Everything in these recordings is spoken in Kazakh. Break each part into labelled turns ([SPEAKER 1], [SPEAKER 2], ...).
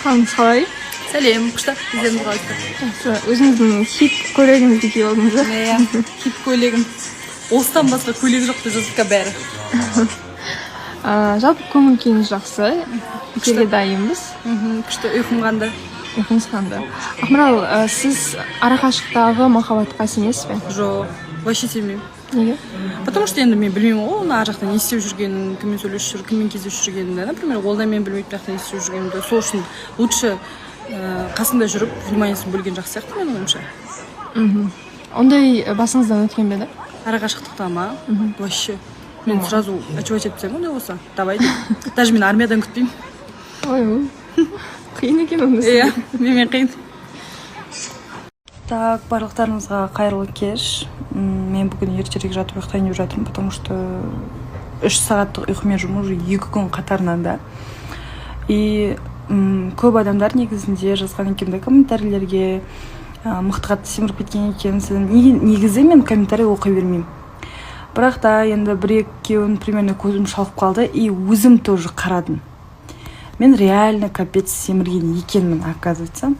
[SPEAKER 1] Қалыңыз қалай?
[SPEAKER 2] Сәлем, күшті, өздеріңіз қалайсыздар?
[SPEAKER 1] Жақсы. Өзіңіздің хит көйлегіңізді киіп алдыңыз ба?
[SPEAKER 2] Иә, хит көйлегім. Осыдан басқа көйлек жоқ деп жаздық бәрі.
[SPEAKER 1] Жалпы көңіл күйіңіз жақсы, эфирге дайынбыз.
[SPEAKER 2] Күшті, ұйқым қанды.
[SPEAKER 1] Ұйқыңыз қанды. Ақмарал, сіз арақашықтағы махаббатқа сенесіз бе?
[SPEAKER 2] Жоқ, вообще сенбеймін.
[SPEAKER 1] Неге?
[SPEAKER 2] Потому что енді мен білмеймін ғой оның ар жақта не істеп жүргенін, кіммен сөйлесіп жүр, кіммен кездесіп жүргенін да. Например, ол да мен білмейді мына жақта не істеп жүргенімді. Сол үшін лучше қасында жүріп, вниманиесін бөлген жақсы сияқты, менің ойымша.
[SPEAKER 1] Ондай басыңыздан өткен бе еді?
[SPEAKER 2] Арақашықтықта ма? Вообще мен сразу очевидь етіп тастаймын ондай болса, давай деп. Даже мен армиядан күтпеймін.
[SPEAKER 1] Ой, қиын екен онда.
[SPEAKER 2] Иә, менімен қиын.
[SPEAKER 3] Так, барлықтарыңызға қайырлы кеш. Мен бүгін ертерек жатып ұйықтайын деп жатырмын, потому что 3 сағаттық ұйқымен жүрмін уже 2 күн қатарынан да. И көп адамдар негізінде жазған екен да комментарийлерге, мықты, қатты семіріп кеткен екенсің. Негізі мен комментарий оқи бермеймін, бірақ та енді бір екеуін примерно көзім шалып қалды и өзім тоже қарадым. Мен реально капец семірген екенмін, оказывается.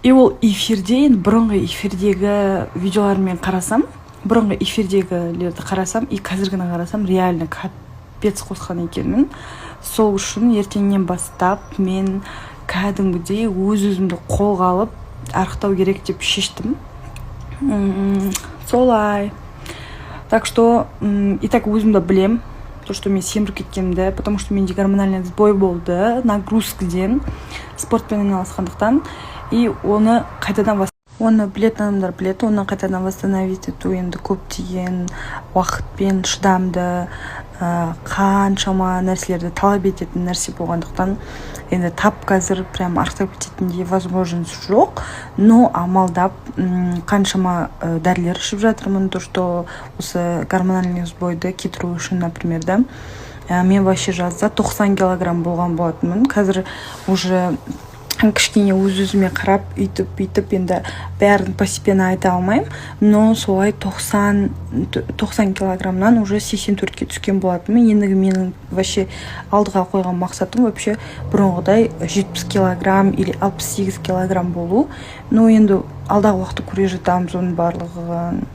[SPEAKER 3] И ол эфирде енді бұрынғы эфирдегі видеолармен қарасам, бұрынғы эфирдегілерді қарасам и қазіргіні қарасам, реально капец қосқан екенмін. Сол үшін ертеңнен бастап мен кәдімгідей өз өзімді қолға алып, арықтау керек деп шештім. Солай. Так что и так өзім де білем то, что мен семіріп кеткенімді, потому что менде гормональный сбой болды нагрузкіден, спортпен айналысқандықтан. И оны қайтадан, оны білетін адамдар біледі, оны қайтадан восстановить ету енді көптеген уақыт пен шыдамды, қаншама нәрселерді талап ететін нәрсе болғандықтан, енді тап қазір прям арықтап кететіндей возможность жоқ. Но амалдап, қаншама дәрілер ішіп жатырмын, то что осы гормональный сбойды кетіру үшін. Например, да, мен вообще жазда 90 килограмм болған болатынмын. Қазір уже кішкене өз өзіме қарап, үйтіп бүйтіп, енді бәрін постепенно айта алмаймын, но солай 90 килограммнан уже 84-ке түскен болатынмын. Ендігі менің вообще алдыға қойған мақсатым вообще бұрынғыдай 70 килограмм или 68 килограмм болу. Но енді алдағы уақытта көре жатамыз оның барлығын.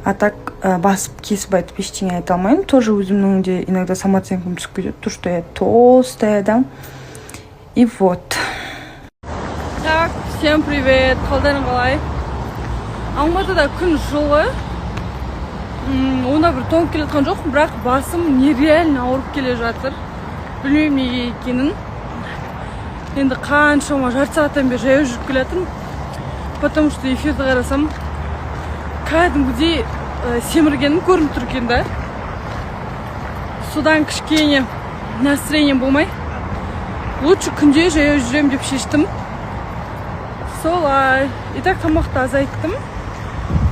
[SPEAKER 3] А так басып кесіп айтып ештеңе айта алмаймын. Тоже өзімнің де иногда самооценкам түсіп кетеді, то что я толстая да. И вот.
[SPEAKER 2] Так, всем привет! Қалдарың қалай? Алматыда күн жылы. Онда бір тоңып келе жатқан жоқпын, бірақ басым нереально ауырып келе жатыр. Білмеймін неге екенін. Енді қаншама жарты сағаттан бері жаяу жүріп келе жатырмын. Потому что эфирді қарасам, кәдімгідей семіргенім көрініп тұр екен да. Содан кішкене настроением болмай, лучше күнде жаяу жүремін деп шештім. Солай. И так тамақты азайттым,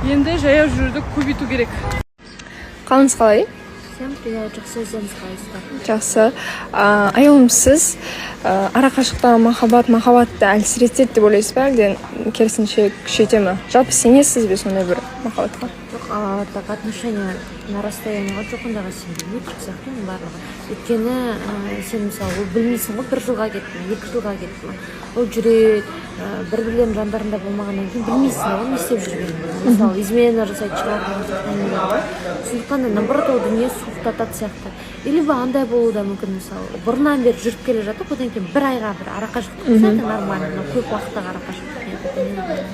[SPEAKER 2] енді жаяу жүруді көбейту керек.
[SPEAKER 1] Қалыңыз қалай?
[SPEAKER 4] Всем привет, жақсы, өздеріңіз қалайсыздар?
[SPEAKER 1] Жақсы. Аяулым, сіз арақашықтағы махаббат махаббатты әлсіретеді деп ойлайсыз ба, әлде керісінше күшейте ме? Жалпы сенесіз бе сондай бір махаббатқа?
[SPEAKER 4] Жоқ, так, отношения на расстоянии ғой, жоқ, ондайға сенбеймін. Өтірік сияқты оның барлығы. Өйткені сен, мысалы, ол білмейсің ғой, бір жылға кетті ме, 2 жылға кетті ме, ол жүреді, бір бірлерінің жандарында болмағаннан кейін білмейсің ғой не істеп жүргенін. Мысалы, измена жасайтын шығар деген сияқты әңгімелер ғой. Сондықтан да, наоборот, ол дүние суықтатады сияқты. Либо андай болуы да мүмкін: мысалы, бұрыннан бері жүріп келе жатып, одан кейін бір айға бір арақашықтық болса, это нормально, но көп уақыттағы арақашықтық нет, это не нормально.